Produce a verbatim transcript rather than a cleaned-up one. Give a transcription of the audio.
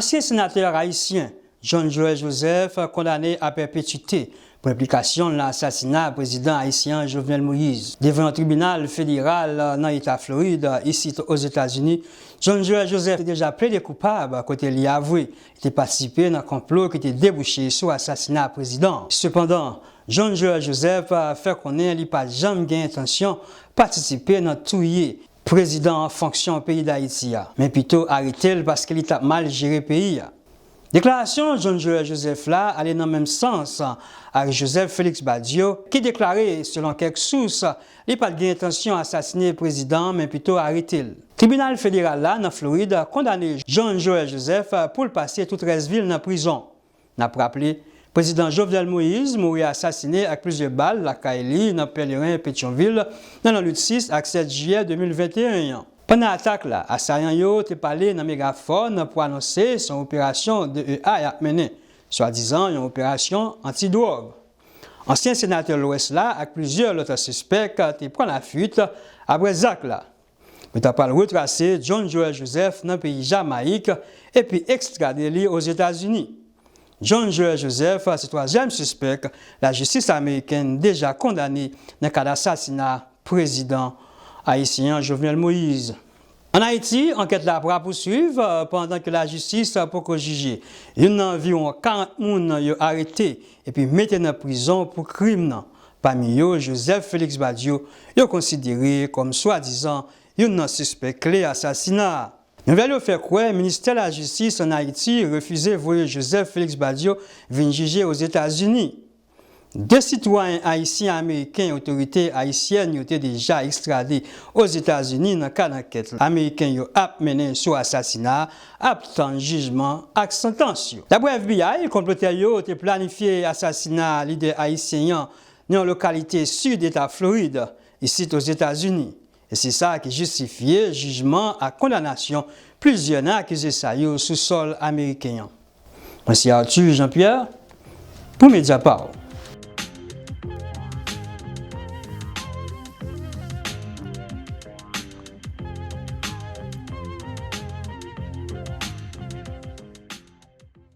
Ansyen senatè ayisyen John Joël Joseph kondane a pèpetwite pou enplikasyon l nan asasina prezidan ayisyen an Jovenel Moïse. Devan yon tribinal federal nan eta Florid, isit Ozetazini, John Joël Joseph te deja plede koupab kote li avwe li te patisipe nan konplo ki te debouche sou asasina prezidan an. Sepandan, John Joël Joseph fè konnen li pa t janm gen entansyon patisipe nan touye prezidan an fonksyon peyi Dayiti a, men pito arete l paske li t ap mal jere peyi a. Deklarasyon John Joël Joseph la ale nan menm sans ak Joseph Félix Badio, ki deklare, selon kèk sous, li pa t gen entansyon asasine prezidan an, men pito arete l. Tribinal federal la nan Florid kondane John Joël Joseph pou l pase tout rès vi l nan prizon. N ap raple, prezidan Jovenel Moïse mouri asasine ak plizyè bal lakay li nan Pèleren, Petyonvil, nan lannwit sis ak sèt jiyè de mil venteyen an. Pandan atak la, asayan yo te pale nan megafòn pou anonse se yon operasyon D E A y ap mennen, swadizan yon operasyon anti-dwòg. Ansyen senatè Lwès la ak plizyè lòt sispèk te pran lafuit apre zak la. Yo ta pral retrase John Joël Joseph nan peyi Jamayik epi ekstrade li Ozetazini. John Joël Joseph se twazyèm sispèk lajistis amerikèn deja kondane nan kad asasina prezidan ayisyen an Jovenel Moïse. Ann Ayiti, ankèt la ap rapousuiv, euh, pandan ke lajistis poko jije. Youn nan anviwon karant moun yo arete epi mete nan prizon pou krim nan. Pami yo, Joseph Félix Badio, yo konsidere kòm swadizan youn nan sispèk kle asasina a. Nouvèl yo fè kwè ministè lajistis ann Ayiti refize voye Joseph Félix Badio vin jije Ozetazini. De sitwayen ayisyen-ameriken otorite ayisyèn yo te deja ekstrade Ozetazini nan kad ankèt ameriken yo ap mennen sou asasina a ap tann jijman ak santans yo. Dapre F B I, konplotè yo te planifye asasina lidè ayisyen an nan yon lokalite sid eta Florid, isit Ozetazini. E se sa ki jistifye jijman ak kondanasyon plizyè nan akize sa yo sou sòl ameriken an. Mwen se Arthur Jean Pierre pou Mediapart.